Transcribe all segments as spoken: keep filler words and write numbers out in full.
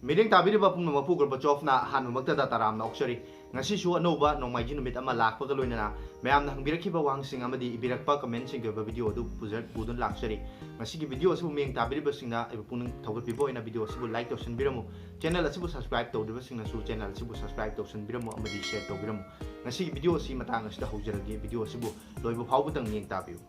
ꯃꯤꯠꯌꯦꯡ ꯇꯥꯕꯤꯔꯤꯕ ꯄꯨꯝꯅꯃꯛꯄꯨ ꯒꯣꯔꯕꯥꯆꯣꯚꯅ ꯑꯍꯥꯟꯕꯃꯛꯇꯗ ꯇꯔꯥꯝꯅ ꯑꯣꯛꯆꯔꯤ꯫ ꯉꯁꯤꯁꯨ ꯑꯅꯧꯕ ꯅꯣꯡꯃꯥꯏꯖꯤꯡ ꯅꯨꯃꯤꯠ ꯑꯃ ꯂꯥꯛꯄꯒ ꯂꯣꯏꯅꯅ ꯃꯌꯥꯝꯅ ꯍꯪꯕꯤꯔꯛꯈꯤꯕ ꯋꯥꯍꯪꯁꯤꯡ ꯑꯃꯗꯤ ꯏꯕꯤꯔꯛꯄ comment ꯁꯤꯡꯒꯤ ꯑꯣꯏꯕ video ꯑꯗꯨ ꯄꯨꯖ-, ꯄꯨꯗꯨꯅ ꯂꯥꯛꯆꯔꯤ꯫ ꯉꯁꯤꯒꯤ video ꯑꯁꯤꯕꯨ ꯃꯤꯠꯌꯦꯡ ꯇꯥꯕꯤꯔꯤꯕꯁꯤꯡꯅ ꯑꯩꯕꯨ ꯄꯨꯛꯅꯤꯡ ꯊꯧꯒꯠꯄꯤꯕ ꯑꯣꯏꯅ video ꯑꯁꯤꯕꯨ like ꯇꯧꯁꯟꯕꯤꯔꯝꯃꯨ꯫ Channel ꯑꯁꯤꯕꯨ subscribe ꯇꯧꯗ꯭ꯔꯤꯕꯁꯤꯡꯅꯁꯨ channel ꯑꯁꯤꯕꯨ subscribe ꯇꯧꯁꯟꯕꯤꯔꯝꯃꯨ ꯑꯃꯗꯤ share ꯇꯧꯕꯤꯔꯝꯃꯨ꯫ ꯉꯁꯤꯒꯤ video ꯑꯁꯤ ꯃꯇꯥꯡ ꯑꯁꯤꯗ ꯍꯧꯖꯔꯒꯦ꯫ Video ꯑꯁꯤꯕꯨ ꯂꯣꯏꯕ ꯐꯥꯎꯕꯗꯪ ꯃꯤꯠꯌꯦꯡ ꯇꯥꯕꯤꯌꯨ꯫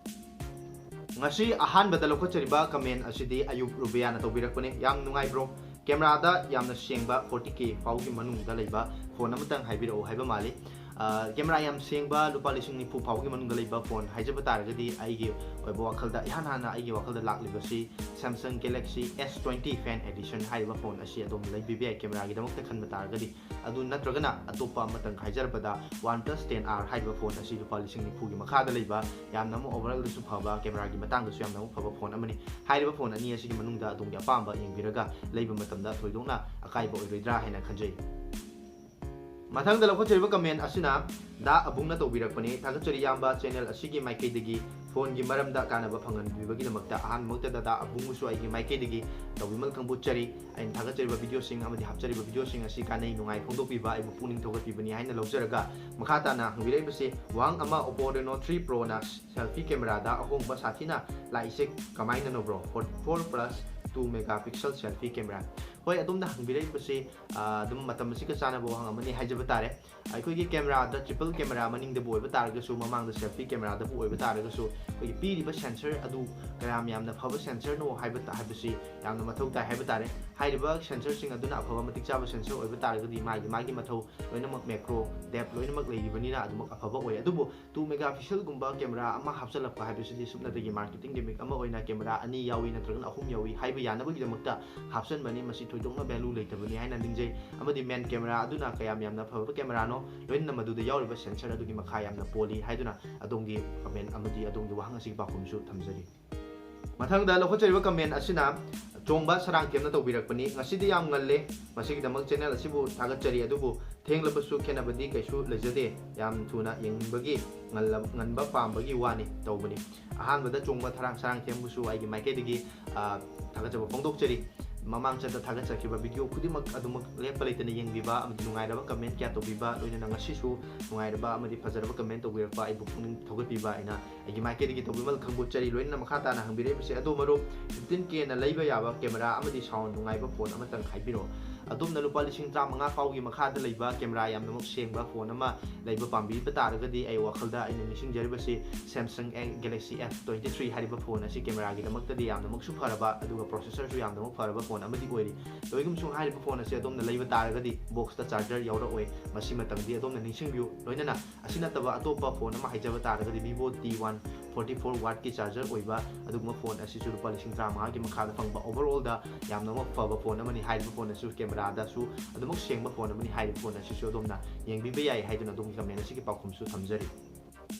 ꯉꯁꯤ ꯑꯍꯥꯟꯕꯗ ꯂꯧꯈꯠꯆꯔꯤꯕ comment ꯑꯁꯤꯗꯤ ꯑꯌꯨꯞ ꯔꯨꯕꯤꯌꯥꯅ ꯇꯧꯕꯤꯔꯛꯄꯅꯤ꯫ ꯌꯥꯝ ꯅꯨꯡꯉꯥꯏ bro꯫ Camera ꯗ ꯌꯥꯝꯅ ꯁꯦꯡꯕ forty K ꯐꯥꯎꯒꯤ ꯃꯅꯨꯡꯗ ꯂꯩꯕ phone ꯑꯃꯇꯪ ꯍꯥꯏꯕꯤꯔꯛꯎ ꯍꯥꯏꯕ ꯃꯥꯜꯂꯤ꯫ ꯑ, camera ꯌꯥꯝ ꯁꯦꯡꯕ ꯂꯨꯄꯥ ꯂꯤꯁꯤꯡ ꯅꯤꯐꯨ ꯐꯥꯎꯒꯤ ꯃꯅꯨꯡꯗ ꯂꯩꯕ phone ꯍꯥꯏꯖꯕ ꯇꯥꯔꯒꯗꯤ ꯑꯩꯒꯤ ꯑꯣꯏꯕ ꯋꯥꯈꯜꯗ, ꯏꯍꯥꯟ ꯍꯥꯟꯅ ꯑꯩꯒꯤ ꯋꯥꯈꯜꯗ ꯂꯥꯛꯂꯤꯕꯁꯤ Samsung Galaxy S twenty Fan Edition ꯍꯥꯏꯔꯤꯕ phone ꯑꯁꯤ ꯑꯗꯣꯝ ꯂꯩꯕꯤꯕ ꯌꯥꯏ camera ꯒꯤꯗꯃꯛꯇ ꯈꯟꯕ ꯇꯥꯔꯒꯗꯤ꯫ ꯑꯗꯨ ꯅꯠꯇ꯭ꯔꯒꯅ ꯑꯇꯣꯞꯄ ꯑꯃꯇꯪ ꯍꯥꯏꯖꯔꯕꯗ OnePlus ten R ꯍꯥꯏꯔꯤꯕ phone ꯑꯁꯤ ꯂꯨꯄꯥ ꯂꯤꯁꯤꯡ ꯅꯤꯐꯨꯒꯤ ꯃꯈꯥꯗ ꯂꯩꯕ, ꯌꯥꯝꯅ ꯑꯃꯨꯛ overall ꯗꯁꯨ ꯐꯕ, camera ꯒꯤ ꯃꯇꯥꯡꯗꯁꯨ ꯌꯥꯝꯅ ꯑꯃꯨꯛ ꯐꯕ phone ꯑꯃꯅꯤ꯫ ꯍꯥꯏꯔꯤꯕ phone ꯑꯅꯤ ꯑꯁꯤꯒꯤ ꯃꯅꯨꯡꯗ ꯑꯗꯣꯝꯒꯤ ꯑꯄꯥꯝꯕ ꯌꯦꯡꯕꯤꯔꯒ ꯂꯩꯕ ꯃꯇꯝꯗ ꯊꯣꯏꯗꯣꯛꯅ ꯑꯀꯥꯏꯕ ꯑꯣꯏꯔꯣꯏꯗ꯭ꯔꯥ ꯍꯥꯏꯅ ꯈꯟꯖꯩ꯫ ꯃꯊꯪꯗ ꯂꯧꯈꯠꯆꯔꯤꯕ comment ꯑꯁꯤꯅ ꯗꯥ ꯑꯕꯨꯡꯅ ꯇꯧꯕꯤꯔꯛꯄꯅꯤ꯫ ꯊꯥꯒꯠꯆꯔꯤ ꯏꯌꯥꯝꯕ, channel ꯑꯁꯤꯒꯤ ꯃꯥꯏꯀꯩꯗꯒꯤ phone ꯒꯤ ꯃꯔꯝꯗ ꯀꯥꯟꯅꯕ ꯐꯪꯍꯟꯕꯤꯕꯒꯤꯗꯃꯛꯇ꯫ ꯑꯍꯥꯟꯕꯃꯛꯇꯗ ꯗꯥ ꯑꯕꯨꯡꯕꯨꯁꯨ ꯑꯩꯒꯤ ꯃꯥꯏꯀꯩꯗꯒꯤ ꯇꯧꯕꯤꯃꯜ ꯈꯪꯕꯨ ꯆꯔꯤ꯫ ꯑꯩꯅ ꯊꯥꯒꯠꯆꯔꯤꯕ video ꯁꯤꯡ ꯑꯃꯗꯤ ꯍꯥꯞꯆꯔꯤꯕ video ꯁꯤꯡ ꯑꯁꯤ ꯀꯥꯟꯅꯩ, ꯅꯨꯡꯉꯥꯏ ꯐꯣꯡꯗꯣꯛꯄꯤꯕ, ꯑꯩꯕꯨ ꯄꯨꯛꯅꯤꯡ ꯊꯧꯒꯠꯄꯤꯕꯅꯤ ꯍꯥꯏꯅ ꯂꯧꯖꯔꯒ, ꯃꯈꯥ ꯇꯥꯅ ꯍꯪꯕꯤꯔꯛꯏꯕꯁꯤ ꯋꯥꯍꯪ ꯑꯃ, Oppo Reno three Pro ꯅ selfie camera ꯗ ꯑꯍꯣꯡꯕ ꯁꯥꯊꯤꯅ ꯂꯥꯛꯏꯁꯦ ꯀꯃꯥꯏꯅꯅꯣ bro? Forty four plus two megapixel selfie camera꯫ ꯍꯣꯏ, ꯑꯗꯣꯝꯅ ꯍꯪꯕꯤꯔꯛꯏꯕꯁꯤ, ꯑ, ꯑꯗꯨꯝ ꯃꯇꯝ ꯑꯁꯤꯒ ꯆꯥꯟꯅꯕ ꯋꯥꯍꯪ ꯑꯃꯅꯤ ꯍꯥꯏꯖꯕ ꯇꯥꯔꯦ꯫ ꯑꯩꯈꯣꯏꯒꯤ camera ꯗ triple camera ꯃꯅꯤꯡꯗꯕꯨ ꯑꯣꯏꯕ ꯇꯥꯔꯒꯁꯨ, ꯃꯃꯥꯡꯗ selfie camera ꯗꯕꯨ ꯑꯣꯏꯕ ꯇꯥꯔꯒꯁꯨ, ꯑꯩꯈꯣꯏꯒꯤ ꯄꯤꯔꯤꯕ sensor ꯑꯗꯨ ꯀꯌꯥꯝ ꯌꯥꯝꯅ ꯐꯕ sensor ꯅꯣ ꯍꯥꯏꯕ ꯇ-, ꯍꯥꯏꯕꯁꯤ ꯌꯥꯝꯅ ꯃꯊꯧ ꯇꯥꯏ ꯍꯥꯏꯕ ꯇꯥꯔꯦ꯫ ꯍꯥꯏꯔꯤꯕ sensor ꯁꯤꯡ ꯑꯗꯨꯅ ꯑꯐꯕ ꯃꯇꯤꯛ ꯆꯥꯕ sensor ꯑꯣꯏꯕ ꯇꯥꯔꯒꯗꯤ ꯃꯥꯒꯤ, ꯃꯥꯒꯤ ꯃꯊꯧ ꯂꯣꯏꯅꯃꯛ, macro, depth ꯂꯣꯏꯅꯃꯛ ꯂꯩꯔꯤꯕꯅꯤꯅ ꯑꯗꯨꯃꯛ ꯑꯐꯕ ꯑꯣꯏ꯫ ꯑꯗꯨꯕꯨ two megapixel ꯒꯨꯝꯕ camera ꯑꯃ ꯍꯥꯞꯆꯤꯜꯂꯛꯄ ꯍꯥꯏꯕꯁꯤꯗꯤ ꯁꯨꯞꯅꯇꯒꯤ marketing gimmick ꯑꯃ ꯑꯣꯏꯅ camera ꯑꯅꯤ ꯌꯥꯎꯏ ꯅꯠꯇ꯭ꯔꯒꯅ ꯑꯍꯨꯝ ꯌꯥꯎꯏ ꯍꯥꯏꯕ ꯌꯥꯅꯕꯒꯤꯗꯃꯛꯇ ꯍꯥꯞꯆꯤꯟꯕꯅꯤ꯫ ꯃꯁꯤ ꯊꯣꯏꯗꯣꯛꯅ value ꯂꯩꯇꯕꯅꯤ ꯍꯥꯏꯅ ꯅꯤꯡꯖꯩ꯫ ꯑꯃꯗꯤ main camera ꯑꯗꯨꯅ ꯀꯌꯥꯝ ꯌꯥꯝꯅ ꯐꯕ camera ꯅꯣ, ꯂꯣꯏꯅꯅ ꯃꯗꯨꯗ ꯌꯥꯎꯔꯤꯕ sensor ꯑꯗꯨꯒꯤ ꯃꯈꯥ ꯌꯥꯝꯅ ꯄꯣꯜꯂꯤ ꯍꯥꯏꯗꯨꯅ ꯑꯗꯣꯝꯒꯤ comment ꯑꯃꯗꯤ ꯑꯗꯣꯝꯒꯤ ꯋꯥꯍꯪ ꯑꯁꯤꯒꯤ ꯄꯥꯎꯈꯨꯝꯁꯨ ꯊꯝꯖꯔꯤ꯫ ꯃꯊꯪꯗ ꯂꯧꯈꯠꯆꯔꯤꯕ comment ꯑꯁꯤꯅ ꯆꯣꯡꯕ ꯁꯔꯥꯡꯊꯦꯝꯅ ꯇꯧꯕꯤꯔꯛꯄꯅꯤ꯫ ꯉꯁꯤꯗꯤ ꯌꯥꯝ ꯉꯜꯂꯦ, ꯃꯁꯤꯒꯤꯗꯃꯛ channel ꯑꯁꯤꯕꯨ ꯊꯥꯒꯠꯆꯔꯤ꯫ ꯑꯗꯨꯕꯨ ꯊꯦꯡꯂꯕꯁꯨ ꯈꯦꯠꯅꯕꯗꯤ ꯀꯩꯁꯨ ꯂꯩꯖꯗꯦ꯫ ꯌꯥꯝ ꯊꯨꯅ ꯌꯦꯡꯅꯤꯡꯕꯒꯤ, ꯉꯜꯂ-, ꯉꯟꯕ ꯄꯥꯝꯕꯒꯤ ꯋꯥꯅꯤ ꯇꯧꯕꯅꯤ꯫ ꯑꯍꯥꯟꯕꯗ ꯆꯣꯡꯕ ꯊꯔꯥꯡ ꯁꯔꯥꯡꯊꯦꯝꯕꯨꯁꯨ ꯑꯩꯒꯤ ꯃꯥꯏꯀꯩꯗꯒꯤ, ꯑ, ꯊꯥꯒꯠꯆꯕ ꯐꯣꯡꯗꯣꯛꯆꯔꯤ꯫ ꯃꯃꯥꯡ ꯆꯠꯇ ꯊꯥꯒꯠꯆꯈꯤꯕ video ꯈꯨꯗꯤꯡꯃꯛ ꯑꯗꯨꯃꯛ ꯂꯦꯞꯄ ꯂꯩꯇꯅ ꯌꯦꯡꯕꯤꯕ ꯑꯃꯗꯤ ꯅꯨꯡꯉꯥꯏꯔꯕ comment ꯀꯌꯥ ꯇꯧꯕꯤꯕ, ꯂꯣꯏꯅꯅ ꯉꯁꯤꯁꯨ ꯅꯨꯡꯉꯥꯏꯔꯕ ꯑꯃꯗꯤ ꯐꯖꯔꯕ comment ꯇꯧꯕꯤꯔꯛꯄ ꯑꯩꯕꯨ ꯄꯨꯛꯅꯤꯡ ꯊꯧꯒꯠꯄꯤꯕ ꯑꯩꯅ ꯑꯩꯒꯤ ꯃꯥꯏꯀꯩꯗꯒꯤ ꯇꯧꯕꯤꯃꯜ ꯈꯪꯕꯣꯠꯆꯔꯤ꯫ ꯂꯣꯏꯅꯅ ꯃꯈꯥ ꯇꯥꯅ ꯍꯪꯕꯤꯔꯛꯏꯕꯁꯦ, ꯑꯗꯣ ꯃꯔꯨꯞ, fifteen K ꯅ ꯂꯩꯕ ꯌꯥꯕ camera ꯑꯃꯗꯤ sound ꯅꯨꯡꯉꯥꯏꯕ phone ꯑꯃꯇꯪ ꯍꯥꯏꯕꯤꯔꯛꯑꯣ꯫ ꯑꯗꯣꯝꯅ ꯂꯨꯄꯥ ꯂꯤꯁꯤꯡ ꯇꯔꯥꯃꯉꯥ ꯐꯥꯎꯒꯤ ꯃꯈꯥꯗ ꯂꯩꯕ camera ꯌꯥꯝꯅꯃꯛ ꯁꯦꯡꯕ phone ꯑꯃ ꯂꯩꯕ ꯄꯥꯝꯕꯤꯕ ꯇꯥꯔꯒꯗꯤ, ꯑꯩ ꯋꯥꯈꯜꯗ ꯑꯩꯅ ꯅꯤꯡꯁꯤꯡꯖꯔꯤꯕꯁꯤ Samsung Galaxy F twenty three ꯍꯥꯏꯔꯤꯕ phone ꯑꯁꯤ camera ꯒꯤꯗꯃꯛꯇꯗꯤ ꯌꯥꯝꯅꯃꯛꯁꯨ ꯐꯔꯕ, ꯑꯗꯨꯒ processor ꯁꯨ ꯌꯥꯝꯅꯃꯛ ꯐꯔꯕ phone ꯑꯃꯗꯤ ꯑꯣꯏꯔꯤ꯫ ꯂꯣꯏꯒꯨꯝꯁꯨꯡ ꯍꯥꯏꯔꯤꯕ phone ꯑꯁꯤ ꯑꯗꯣꯝꯅ ꯂꯩꯕ ꯇꯥꯔꯒꯗꯤ box ꯇ charger ꯌꯥꯎꯔꯛꯑꯣꯏ, ꯃꯁꯤꯃꯇꯪꯗꯤ ꯑꯗꯣꯝꯅ ꯅꯤꯡꯁꯤꯡꯕꯤꯌꯨ꯫ ꯂꯣꯏꯅꯅ ꯑꯁꯤ ꯅꯠꯇꯕ ꯑꯇꯣꯞꯄ phone ꯑꯃ ꯍꯥꯏꯖꯕ ꯇꯥꯔꯒꯗꯤ Vivo T one forty four watt ꯀꯤ charger ꯑꯣꯏꯕ ꯑꯗꯨꯒꯨꯝꯕ phone ꯑꯁꯤꯁꯨ ꯂꯨꯄꯥ ꯂꯤꯁꯤꯡ ꯇꯔꯥꯃꯉꯥꯒꯤ ꯃꯈꯥꯗ ꯐꯪꯕ, overall ꯗ ꯌꯥꯝꯅꯃꯛ ꯐꯕ phone ꯑꯃꯅꯤ꯫ ꯍꯥꯏꯔꯤꯕ phone ꯑꯁꯤꯁꯨ camera ꯗꯁꯨ ꯑꯗꯨꯃꯛ ꯁꯦꯡꯕ phone ꯑꯃꯅꯤ꯫ ꯍꯥꯏꯔꯤꯕ phone ꯑꯁꯤꯁꯨ ꯑꯗꯣꯝꯅ ꯌꯦꯡꯕꯤꯕ ꯌꯥꯏ ꯍꯥꯏꯗꯨꯅ ꯑꯗꯣꯝꯒꯤ comment ꯑꯁꯤꯒꯤ ꯄꯥꯎꯈꯨꯝꯁꯨ ꯊꯝꯖꯔꯤ꯫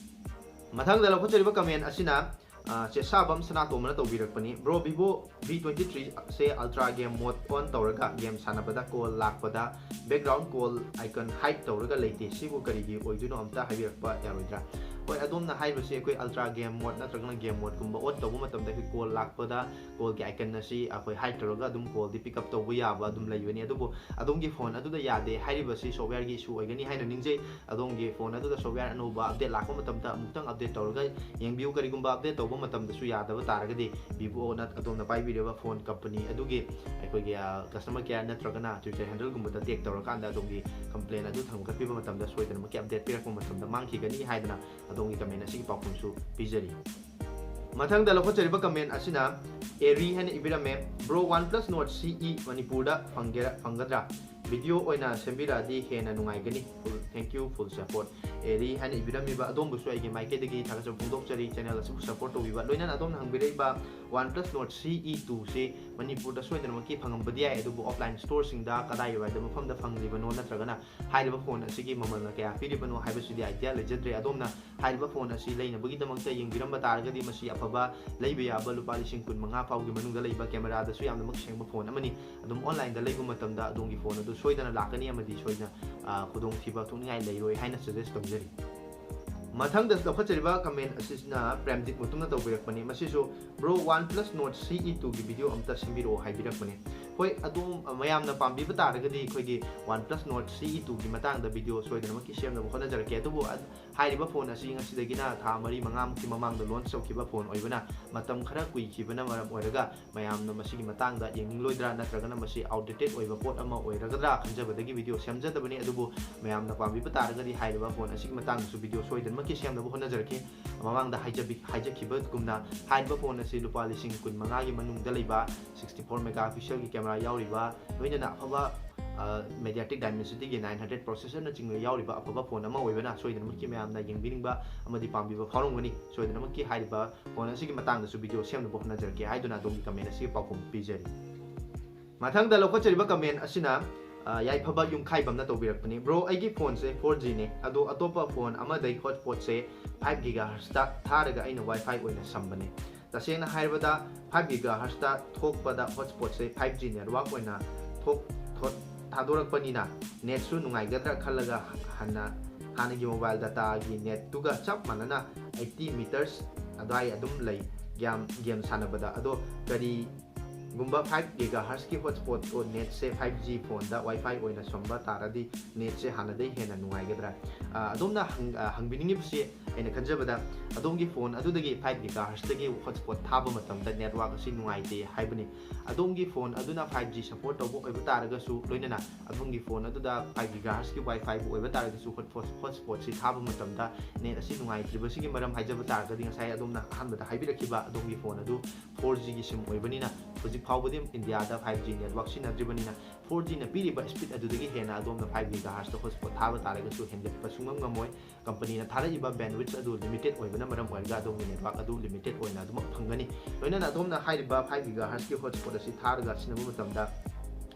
ꯃꯊꯪꯗ ꯂꯧꯈꯠꯆꯔꯤꯕ comment ꯑꯁꯤꯅ, ꯑ, ꯆꯦꯠꯁꯥꯕꯝ ꯁꯅꯥꯇꯣꯝꯕꯅ ꯇꯧꯕꯤꯔꯛꯄꯅꯤ꯫ Bro, Vivo V twenty three say ultra game mode on ꯇꯧꯔꯒ game ꯁꯥꯟꯅꯕꯗ call ꯂꯥꯛꯄꯗ background call icon hide ꯇꯧꯔꯒ ꯂꯩꯇꯦ, ꯁꯤꯕꯨ ꯀꯔꯤꯒꯤ ꯑꯣꯏꯗꯣꯏꯅꯣ, ꯑꯝꯇ ꯍꯥꯏꯕꯤꯔꯛꯄ ꯌꯥꯔꯣꯏꯗ꯭ꯔꯥ? ꯍꯣꯏ, ꯑꯗꯣꯝꯅ ꯍꯥꯏꯔꯤꯕꯁꯤ ꯑꯩꯈꯣꯏ ultra game mode ꯅꯠꯇ꯭ꯔꯒꯅ game mode ꯀꯨꯝꯕ on ꯇꯧꯕ ꯃꯇꯝꯗ ꯑꯩꯈꯣꯏ call ꯂꯥꯛꯄꯗ call ꯒꯤ icon ꯑꯁꯤ ꯑꯩꯈꯣꯏ hide ꯇꯧꯔꯒ ꯑꯗꯨꯝ call ꯗꯤ pick up ꯇꯧꯕ ꯌꯥꯕ ꯑꯗꯨꯝ ꯂꯩꯕꯅꯤ꯫ ꯑꯗꯨꯕꯨ ꯑꯗꯣꯝꯒꯤ phone ꯑꯗꯨꯗ ꯌꯥꯗꯦ ꯍꯥꯏꯔꯤꯕꯁꯤ software ꯒꯤ issue ꯑꯣꯏꯒꯅꯤ ꯍꯥꯏꯅ ꯅꯤꯡꯖꯩ꯫ ꯑꯗꯣꯝꯒꯤ phone ꯑꯗꯨꯗ software ꯑꯅꯧꯕ update ꯂꯥꯛꯄ ꯃꯇꯝꯗ ꯑꯃꯨꯛꯇꯪ update ꯇꯧꯔꯒ ꯌꯦꯡꯕꯤꯌꯨ꯫ ꯀꯔꯤꯒꯨꯝꯕ update ꯇꯧꯕ ꯃꯇꯝꯗꯁꯨ ꯌꯥꯗꯕ ꯇꯥꯔꯒꯗꯤ, Vivo ꯅ ꯑꯗꯣꯝꯅ ꯄꯥꯏꯕꯤꯔꯤꯕ phone company ꯑꯗꯨꯒꯤ ꯑꯩꯈꯣꯏꯒꯤ, ꯑ, customer care ꯅꯠꯇ꯭ꯔꯒꯅ Twitter handle ꯒꯨꯝꯕꯗ tag ꯇꯧꯔꯀꯥꯟꯗ ꯑꯗꯣꯝꯒꯤ complaint ꯑꯗꯨ ꯊꯥꯡꯒꯠꯄꯤꯕ ꯃꯇꯝꯗ ꯁꯣꯏꯗꯅꯃꯛꯀꯤ update ꯄꯤꯔꯛꯄ ꯃꯇꯝꯗ ꯃꯥꯡꯈꯤꯒꯅꯤ ꯍꯥꯏꯗꯅ ꯑꯗꯣꯝꯒꯤ comment ꯑꯁꯤꯒꯤ ꯄꯥꯎꯈꯨꯝꯁꯨ ꯄꯤꯖꯔꯤ꯫ ꯃꯊꯪꯗ ꯂꯧꯈꯠꯆꯔꯤꯕ comment ꯑꯁꯤꯅ ꯑꯦꯔꯤ ꯍꯥꯏꯅ ꯏꯕꯤꯔꯝꯃꯦ, "Bro, OnePlus Nord C E ꯃꯅꯤꯄꯨꯔꯗ ꯐꯪꯒꯦꯔꯥ, ꯐꯪꯒꯗ꯭ꯔꯥ? Video ꯑꯣꯏꯅ ꯁꯦꯝꯕꯤꯔꯛꯑꯗꯤ ꯍꯦꯟꯅ ꯅꯨꯡꯉꯥꯏꯒꯅꯤ꯫ Full, thank you, full support." ꯑꯦꯔꯤ ꯍꯥꯏꯅ ꯏꯕꯤꯔꯝꯃꯤꯕ ꯑꯗꯣꯝꯕꯨꯁꯨ ꯑꯩꯒꯤ ꯃꯥꯏꯀꯩꯗꯒꯤ ꯊꯥꯒꯠꯆꯕ ꯐꯣꯡꯗꯣꯛꯆꯔꯤ, channel ꯑꯁꯤꯕꯨ support ꯇꯧꯕꯤꯕ꯫ ꯂꯣꯏꯅꯅ ꯑꯗꯣꯝꯅ ꯍꯪꯕꯤꯔꯛꯏꯕ OnePlus Nord C E two ꯁꯤ ꯃꯅꯤꯄꯨꯔꯗ ꯁꯣꯏꯗꯅꯃꯛꯀꯤ ꯐꯪꯉꯝꯕꯗꯤ ꯌꯥꯏ, ꯑꯗꯨꯕꯨ offline store ꯁꯤꯡꯗ ꯀꯗꯥꯏꯋꯥꯏꯗ ꯃꯐꯝꯗ ꯐꯪꯂꯤꯕꯅꯣ ꯅꯠꯇ꯭ꯔꯒꯅ ꯍꯥꯏꯔꯤꯕ phone ꯑꯁꯤꯒꯤ ꯃꯃꯜꯅ ꯀꯌꯥ ꯄꯤꯔꯤꯕꯅꯣ ꯍꯥꯏꯕꯁꯤꯗꯤ idea ꯂꯩꯖꯗ꯭ꯔꯦ꯫ ꯑꯗꯣꯝꯅ ꯍꯥꯏꯔꯤꯕ phone ꯑꯁꯤ ꯂꯩꯅꯕꯒꯤꯗꯃꯛꯇ ꯌꯦꯡꯕꯤꯔꯝꯕ ꯇꯥꯔꯒꯗꯤ ꯃꯁꯤ ꯑꯐꯕ, ꯂꯩꯕ ꯌꯥꯕ ꯂꯨꯄꯥ ꯂꯤꯁꯤꯡ ꯀꯨꯟ ꯃꯉꯥ ꯐꯥꯎꯒꯤ ꯃꯅꯨꯡꯗ ꯂꯩꯕ, camera ꯗꯁꯨ ꯌꯥꯝꯅꯃꯛ ꯁꯦꯡꯕ phone ꯑꯃꯅꯤ꯫ ꯑꯗꯨꯝ online ꯗ ꯂꯩꯕ ꯃꯇꯝꯗ ꯑꯗꯣꯝꯒꯤ phone ꯑꯗꯨ ꯁꯣꯏꯗꯅ ꯂꯥꯛꯀꯅꯤ ꯑꯃꯗꯤ ꯁꯣꯏꯗꯅ, ꯑ, ꯈꯨꯗꯣꯡꯊꯤꯕ ꯊꯣꯛꯅꯤꯡꯉꯥꯏ ꯂꯩꯔꯣꯏ ꯍꯥꯏꯅ suggest ꯇꯧꯖꯔꯤ꯫ ꯃꯊꯪꯗ ꯂꯧꯈꯠꯆꯔꯤꯕ comment ꯑꯁꯤꯅ ꯄ꯭ꯔꯦꯝꯖꯤꯠ ꯃꯨꯇꯨꯝꯅ ꯇꯧꯕꯤꯔꯛꯄꯅꯤ꯫ ꯃꯁꯤꯁꯨ "Bro, OnePlus Nord C E two ꯒꯤ video ꯑꯝꯇ ꯁꯦꯝꯕꯤꯔꯛꯑꯣ" ꯍꯥꯏꯕꯤꯔꯛꯄꯅꯤ꯫ ꯍꯣꯏ, ꯑꯗꯣꯝ ꯃꯌꯥꯝꯅ ꯄꯥꯝꯕꯤꯕ ꯇꯥꯔꯒꯗꯤ ꯑꯩꯈꯣꯏꯒꯤ OnePlus Nord C E two ꯒꯤ ꯃꯇꯥꯡꯗ video ꯁꯣꯏꯗꯅꯃꯛꯀꯤ ꯁꯦꯝꯅꯕ ꯍꯣꯠꯅꯖꯔꯛꯀꯦ꯫ ꯑꯗꯨꯕꯨ ꯑ-, ꯍꯥꯏꯔꯤꯕ phone ꯑꯁꯤ ꯉꯁꯤꯗꯒꯤꯅ ꯊꯥ ꯃꯔꯤ ꯃꯉꯥꯃꯨꯛꯀꯤ ꯃꯃꯥꯡꯗ launch ꯇꯧꯈꯤꯕ phone ꯑꯣꯏꯕꯅ ꯃꯇꯝ ꯈꯔ ꯀꯨꯏꯈꯤꯕꯅ ꯃꯔꯝ ꯑꯣꯏꯔꯒ ꯃꯌꯥꯝꯅ ꯃꯁꯤꯒꯤ ꯃꯇꯥꯡꯗ ꯌꯦꯡꯅꯤꯡꯂꯣꯏꯗ꯭ꯔꯥ ꯅꯠꯇ꯭ꯔꯒꯅ ꯃꯁꯤ outdated ꯑꯣꯏꯕ ꯄꯣꯠ ꯑꯃ ꯑꯣꯏꯔꯒꯗ꯭ꯔꯥ ꯈꯟꯖꯕꯗꯒꯤ video ꯁꯦꯝꯖꯗꯕꯅꯤ꯫ ꯑꯗꯨꯕꯨ ꯃꯌꯥꯝꯅ ꯄꯥꯝꯕꯤꯕ ꯇꯥꯔꯒꯗꯤ ꯍꯥꯏꯔꯤꯕ phone ꯑꯁꯤꯒꯤ ꯃꯇꯥꯡꯗꯁꯨ video ꯁꯣꯏꯗꯅꯃꯛꯀꯤ ꯁꯦꯝꯅꯕ ꯍꯣꯠꯅꯖꯔꯛꯀꯦ꯫ ꯃꯃꯥꯡꯗ ꯍꯥꯏꯖꯕꯤ-, ꯍꯥꯏꯖꯈꯤꯕꯒꯨꯝꯅ ꯍꯥꯏꯔꯤꯕ phone ꯑꯁꯤ ꯂꯨꯄꯥ ꯂꯤꯁꯤꯡ ꯀꯨꯟ ꯃꯉꯥꯒꯤ ꯃꯅꯨꯡꯗ ꯂꯩꯕ sixty four megapixel ꯒꯤ camera ꯌꯥꯎꯔꯤꯕ, ꯂꯣꯏꯅꯅ ꯑꯐꯕ, ꯑ, MediaTek Dimensity ꯒꯤ nine hundred processor ꯅꯆꯤꯡꯕ ꯌꯥꯎꯔꯤꯕ ꯑꯐꯕ phone ꯑꯃ ꯑꯣꯏꯕꯅ ꯁꯣꯏꯗꯅꯃꯛꯀꯤ ꯃꯌꯥꯝꯅ ꯌꯦꯡꯕꯤꯅꯤꯡꯕ ꯑꯃꯗꯤ ꯄꯥꯝꯕꯤꯕ ꯐꯥꯎꯔꯝꯒꯅꯤ꯫ ꯁꯣꯏꯗꯅꯃꯛꯀꯤ ꯍꯥꯏꯔꯤꯕ phone ꯑꯁꯤꯒꯤ ꯃꯇꯥꯡꯗꯁꯨ video ꯁꯦꯝꯅꯕ ꯍꯣꯠꯅꯖꯔꯛꯀꯦ ꯍꯥꯏꯗꯨꯅ ꯑꯗꯣꯝꯒꯤ comment ꯑꯁꯤꯒꯤ ꯄꯥꯎꯈꯨꯝ ꯄꯤꯖꯔꯤ꯫ ꯃꯊꯪꯗ ꯂꯧꯈꯠꯆꯔꯤꯕ comment ꯑꯁꯤꯅ, ꯑ, ꯌꯥꯏꯐꯕ ꯌꯨꯝꯈꯥꯏꯕꯝꯅ ꯇꯧꯕꯤꯔꯛꯄꯅꯤ꯫ "Bro, ꯑꯩꯒꯤ phone ꯁꯦ four G ꯅꯦ, ꯑꯗꯣ ꯑꯇꯣꯞꯄ phone ꯑꯃꯗꯒꯤ hotspot ꯁꯦ five gigahertz ꯇ ꯊꯥꯔꯒ ꯑꯩꯅ Wi-Fi ꯑꯣꯏꯅ ꯁꯝꯕꯅꯦ꯫ ꯇꯁꯦꯡꯅ ꯍꯥꯏꯔꯕꯗ five gigahertz ꯇ ꯊꯣꯛꯄꯗ hotspot ꯁꯦ five G network ꯑꯣꯏꯅ ꯊꯣꯛ-, ꯊꯣꯛ-, ꯊꯥꯗꯣꯔꯛꯄꯅꯤꯅ net ꯁꯨ ꯅꯨꯡꯉꯥꯏꯒꯗ꯭ꯔꯥ ꯈꯜꯂꯒ ꯍꯟꯅ, ꯍꯥꯟꯅꯒꯤ mobile data ꯒꯤ net ꯇꯨꯒ ꯆꯞ ꯃꯥꯟꯅꯅ eighty meters ꯑꯗꯨꯋꯥꯏ ꯑꯗꯨꯝ ꯂꯩ game, game ꯁꯥꯟꯅꯕꯗ꯫ ꯑꯗꯣ ꯀꯔꯤꯒꯨꯝꯕ five gigahertz ꯀꯤ hotspot ꯇꯣ net ꯁꯦ five G phone ꯗ Wi-Fi ꯑꯣꯏꯅ ꯁꯝꯕ ꯇꯥꯔꯗꯤ net ꯁꯦ ꯍꯥꯟꯅꯗꯩ ꯍꯦꯟꯅ ꯅꯨꯡꯉꯥꯏꯒꯗ꯭ꯔꯥ?" ꯑ, ꯑꯗꯣꯝꯅ ꯍꯪ-, ꯑ, ꯍꯪꯕꯤꯅꯤꯡꯉꯤꯕꯁꯤ ꯑꯩꯅ ꯈꯟꯖꯕꯗ ꯑꯗꯣꯝꯒꯤ phone ꯑꯗꯨꯗꯒꯤ five gigahertz ꯇꯒꯤ hotspot ꯊꯥꯕ ꯃꯇꯝꯗ network ꯑꯁꯤ ꯅꯨꯡꯉꯥꯏꯇꯦ ꯍꯥꯏꯕꯅꯤ꯫ ꯑꯗꯣꯝꯒꯤ phone ꯑꯗꯨꯅ five G support ꯇꯧꯕ ꯑꯣꯏꯕ ꯇꯥꯔꯒꯁꯨ, ꯂꯣꯏꯅꯅ ꯑꯗꯣꯝꯒꯤ phone ꯑꯗꯨꯗ five gigahertz ꯀꯤ Wi-Fi ꯕꯨ ꯑꯣꯏꯕ ꯇꯥꯔꯒꯁꯨ, hotspot, hotspot ꯁꯤ ꯊꯥꯕ ꯃꯇꯝꯗ net ꯑꯁꯤ ꯅꯨꯡꯉꯥꯏꯇ꯭ꯔꯤꯕꯁꯤꯒꯤ ꯃꯔꯝ ꯍꯥꯏꯖꯕ ꯇꯥꯔꯒꯗꯤ, ꯉꯁꯥꯏ ꯑꯗꯣꯝꯅ ꯑꯍꯥꯟꯕꯗ ꯍꯥꯏꯕꯤꯔꯛꯈꯤꯕ ꯑꯗꯣꯝꯒꯤ phone ꯑꯗꯨ four G ꯒꯤ sim ꯑꯣꯏꯕꯅꯤꯅ, ꯍꯧꯖꯤꯛ ꯐꯥꯎꯕꯗꯤ ꯏꯟꯗꯤꯌꯥꯗ five G network ꯁꯤꯖꯤꯟꯅꯗ꯭ꯔꯤꯕꯅꯤꯅ, four G ꯅ ꯄꯤꯔꯤꯕ speed ꯑꯗꯨꯗꯒꯤ ꯍꯦꯟꯅ ꯑꯗꯣꯝꯅ five gigahertz ꯇ hotspot ꯊꯥꯕ ꯇꯥꯔꯒꯁꯨ ꯍꯦꯟꯒꯠꯄ ꯁꯨꯡꯉꯝ ꯉꯝꯃꯣꯏ꯫ Company ꯅ ꯊꯥꯔꯛꯏꯕ bandwidth ꯑꯗꯨ limited ꯑꯣꯏꯕꯅ ꯃꯔꯝ ꯑꯣꯏꯔꯒ ꯑꯗꯣꯝꯒꯤ network ꯑꯗꯨ limited ꯑꯣꯏꯅ ꯑꯗꯨꯃꯛ ꯐꯪꯒꯅꯤ꯫ ꯂꯣꯏꯅꯅ ꯑꯗꯣꯝꯅ ꯍꯥꯏꯔꯤꯕ five gigahertz ꯀꯤ hotspot ꯑꯁꯤ ꯊꯥꯔꯒ ꯁꯤꯖꯤꯟꯅꯕ ꯃꯇꯝꯗ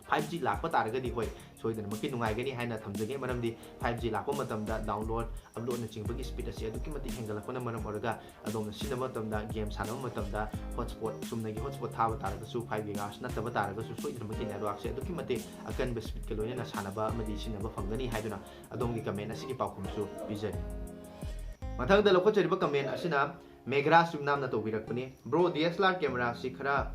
five G ꯂꯥꯛꯄ ꯇꯥꯔꯒꯗꯤ, ꯍꯣꯏ, ꯁꯣꯏꯗꯅꯃꯛꯀꯤ ꯅꯨꯡꯉꯥꯏꯒꯅꯤ ꯍꯥꯏꯅ ꯊꯝꯖꯒꯦ꯫ ꯃꯔꯝꯗꯤ five G ꯂꯥꯛꯄ ꯃꯇꯝꯗ download, upload ꯅꯆꯤꯡꯕꯒꯤ speed ꯑꯁꯤ ꯑꯗꯨꯛꯀꯤ ꯃꯇꯤꯛ ꯍꯦꯟꯒꯠꯂꯛꯄꯅ ꯃꯔꯝ ꯑꯣꯏꯔꯒ ꯑꯗꯣꯝꯅ ꯁꯤꯖꯤꯟꯅꯕ ꯃꯇꯝꯗ, game ꯁꯥꯟꯅꯕ ꯃꯇꯝꯗ hotspot, ꯆꯨꯝꯅꯒꯤ hotspot ꯊꯥꯕ ꯇꯥꯔꯒꯁꯨ, five gigahertz ꯅꯠꯇꯕ ꯇꯥꯔꯒꯁꯨ, ꯁꯣꯏꯗꯅꯃꯛꯀꯤ network ꯁꯦ ꯑꯗꯨꯛꯀꯤ ꯃꯇꯤꯛ ꯑꯀꯟꯕ speed ꯀ ꯂꯣꯏꯅꯅ ꯁꯥꯟꯅꯕ ꯑꯃꯗꯤ ꯁꯤꯖꯤꯟꯅꯕ ꯐꯪꯒꯅꯤ ꯍꯥꯏꯗꯨꯅ ꯑꯗꯣꯝꯒꯤ comment ꯑꯁꯤꯒꯤ ꯄꯥꯎꯈꯨꯝꯁꯨ ꯄꯤꯖꯔꯤ꯫ ꯃꯊꯪꯗ ꯂꯧꯈꯠꯆꯔꯤꯕ comment ꯑꯁꯤꯅ ꯃꯦꯘꯔꯥꯖ ꯆꯨꯝꯅꯥꯝꯅ ꯇꯧꯕꯤꯔꯛꯄꯅꯤ꯫ Bro, D S L R camera ꯁꯤ ꯈꯔ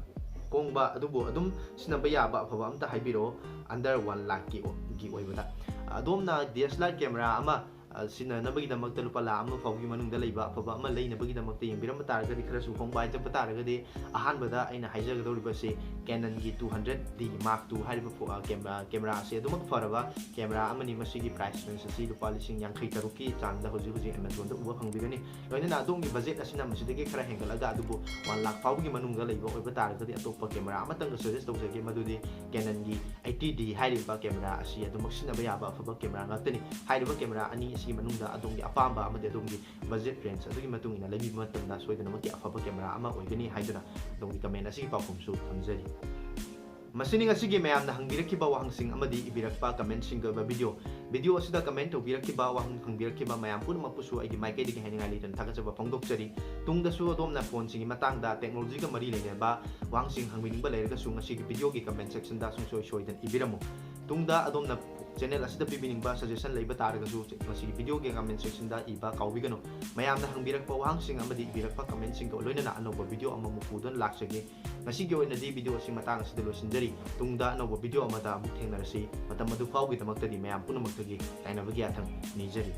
ꯍꯣꯡꯕ ꯑꯗꯨꯕꯨ ꯑꯗꯨꯝ ꯁꯤꯖꯤꯟꯅꯕ ꯌꯥꯕ ꯑꯐꯕ ꯑꯝꯇ ꯍꯥꯏꯕꯤꯔꯛꯑꯣ, under one lakh ꯀꯤ ꯑꯣꯏꯕꯗ꯫ ꯑꯗꯣꯝꯅ D S L R camera ꯑꯃ, ꯑ, ꯁꯤꯖꯤꯟꯅꯅꯕꯒꯤꯗꯃꯛꯇ ꯂꯨꯄꯥ ꯂꯥꯈ ꯑꯃ ꯐꯥꯎꯕꯒꯤ ꯃꯅꯨꯡꯗ ꯂꯩꯕ ꯑꯐꯕ ꯑꯃ ꯂꯩꯅꯕꯒꯤꯗꯃꯛꯇ ꯌꯦꯡꯕꯤꯔꯝꯕ ꯇꯥꯔꯒꯗꯤ, ꯈꯔꯁꯨ ꯍꯣꯡꯕ ꯍꯥꯏꯖꯕ ꯇꯥꯔꯒꯗꯤ, ꯑꯍꯥꯟꯕꯗ ꯑꯩꯅ ꯍꯥꯏꯖꯒꯗꯧꯔꯤꯕꯁꯤ Canon ꯒꯤ two hundred D Mark two ꯍꯥꯏꯔꯤꯕ ꯐꯣ-, ꯑ, ꯀꯦꯝ-, ꯑ, camera ꯑꯁꯤ ꯑꯗꯨꯃꯛ ꯐꯔꯕ camera ꯑꯃꯅꯤ꯫ ꯃꯁꯤꯒꯤ price range ꯑꯁꯤ ꯂꯨꯄꯥ ꯂꯤꯁꯤꯡ ꯌꯥꯡꯈꯩ ꯇꯔꯨꯛꯀꯤ ꯆꯥꯡꯗ ꯍꯧꯖꯤꯛ ꯍꯧꯖꯤꯛ Amazon ꯗ ꯎꯕ ꯐꯪꯕꯤꯒꯅꯤ꯫ ꯂꯣꯏꯅꯅ ꯑꯗꯣꯝꯒꯤ budget ꯑꯁꯤꯅ ꯃꯁꯤꯗꯒꯤ ꯈꯔ ꯍꯦꯟꯒꯠꯂꯒ, ꯑꯗꯨꯕꯨ one lakh ꯐꯥꯎꯕꯒꯤ ꯃꯅꯨꯡꯗ ꯂꯩꯕ ꯑꯣꯏꯕ ꯇꯥꯔꯒꯗꯤ, ꯑꯇꯣꯞꯄ camera ꯑꯃꯇꯪꯒ suggest ꯇꯧꯖꯒꯦ, ꯃꯗꯨꯗꯤ Canon ꯒꯤ eighty D ꯍꯥꯏꯔꯤꯕ camera ꯑꯁꯤ ꯑꯗꯨꯃꯛ ꯁꯤꯖꯤꯟꯅꯕ ꯌꯥꯕ ꯑꯐꯕ camera ꯉꯥꯛꯇꯅꯤ꯫ ꯍꯥꯏꯔꯤꯕ camera ꯑꯅꯤ ꯑꯁꯤꯒꯤ ꯃꯅꯨꯡꯗ ꯑꯗꯣꯝꯒꯤ ꯑꯄꯥꯝꯕ ꯑꯃꯗꯤ ꯑꯗꯣꯝꯒꯤ budget range ꯑꯗꯨꯒꯤ ꯃꯇꯨꯡ ꯏꯟꯅ ꯂꯩꯕꯤꯕ ꯃꯇꯝꯗ ꯁꯣꯏꯗꯅꯃꯛꯀꯤ ꯑꯐꯕ camera ꯑꯃ ꯑꯣꯏꯒꯅꯤ ꯍꯥꯏꯗꯨꯅ ꯑꯗꯣꯝꯒꯤ comment ꯑꯁꯤꯒꯤ ꯄꯥꯎꯈꯨꯝꯁꯨ ꯊꯝꯖꯔꯤ꯫ ꯃꯁꯤꯅꯤ ꯉꯁꯤꯒꯤ ꯃꯌꯥꯝꯅ ꯍꯪꯕꯤꯔꯛꯈꯤꯕ ꯋꯥꯍꯪꯁꯤꯡ ꯑꯃꯗꯤ ꯏꯕꯤꯔꯛꯄ comment ꯁꯤꯡꯒꯤ ꯑꯣꯏꯕ video꯫ Video ꯑꯁꯤꯗ comment ꯇꯧꯕꯤꯔꯛꯈꯤꯕ, ꯋꯥꯍꯪ ꯍꯪꯕꯤꯔꯛꯈꯤꯕ ꯃꯌꯥꯝ ꯄꯨꯝꯅꯃꯛꯄꯨꯁꯨ ꯑꯩꯒꯤ ꯃꯥꯏꯀꯩꯗꯒꯤ ꯍꯥꯏꯅꯤꯡꯉꯥꯏ ꯂꯩꯇꯅ ꯊꯥꯒꯠꯆꯕ ꯐꯣꯡꯗꯣꯛꯆꯔꯤ꯫ ꯇꯨꯡꯗꯁꯨ ꯑꯗꯣꯝꯅ phone ꯁꯤꯡꯒꯤ ꯃꯇꯥꯡꯗ, technology ꯒ ꯃꯔꯤ ꯂꯩꯅꯕ ꯋꯥꯍꯪꯁꯤꯡ ꯍꯪꯕꯤꯅꯤꯡꯕ ꯂꯩꯔꯒꯁꯨ ꯉꯁꯤꯒꯤ video ꯒꯤ comment section ꯗ ꯁꯨꯡꯁꯣꯏ ꯁꯣꯏꯗꯅ ꯏꯕꯤꯔꯝꯃꯨ꯫ ꯇꯨꯡꯗ ꯑꯗꯣꯝꯅ channel ꯑꯁꯤꯗ ꯄꯤꯕꯤꯅꯤꯡꯕ suggestion ꯂꯩꯕ ꯇꯥꯔꯒꯁꯨ ꯉꯁꯤꯒꯤ video ꯒꯤ comment section ꯗ ꯏꯕ ꯀꯥꯎꯕꯤꯒꯅꯨ꯫ ꯃꯌꯥꯝꯅ ꯍꯪꯕꯤꯔꯛꯄ ꯋꯥꯍꯪꯁꯤꯡ ꯑꯃꯗꯤ ꯏꯕꯤꯔꯛꯄ comment ꯁꯤꯡꯒ ꯂꯣꯏꯅꯅ ꯑꯅꯧꯕ video ꯑꯃꯃꯨꯛ ꯄꯨꯗꯨꯅ ꯂꯥꯛꯆꯒꯦ꯫ ꯉꯁꯤꯒꯤ ꯑꯣꯏꯅꯗꯤ video ꯑꯁꯤ ꯃꯇꯥꯡ ꯑꯁꯤꯗ ꯂꯣꯏꯁꯤꯟꯖꯔꯤ꯫ ꯇꯨꯡꯗ ꯑꯅꯧꯕ video ꯑꯃꯗ ꯑꯃꯨꯛ ꯊꯦꯡꯅꯔꯁꯤ꯫ ꯃꯇꯝ ꯑꯗꯨ ꯐꯥꯎꯒꯤꯗꯃꯛꯇꯗꯤ ꯃꯌꯥꯝ ꯄꯨꯝꯅꯃꯛꯇꯒꯤ ꯀꯥꯏꯅꯕꯒꯤ ꯌꯥꯊꯪ ꯅꯤꯖꯔꯤ꯫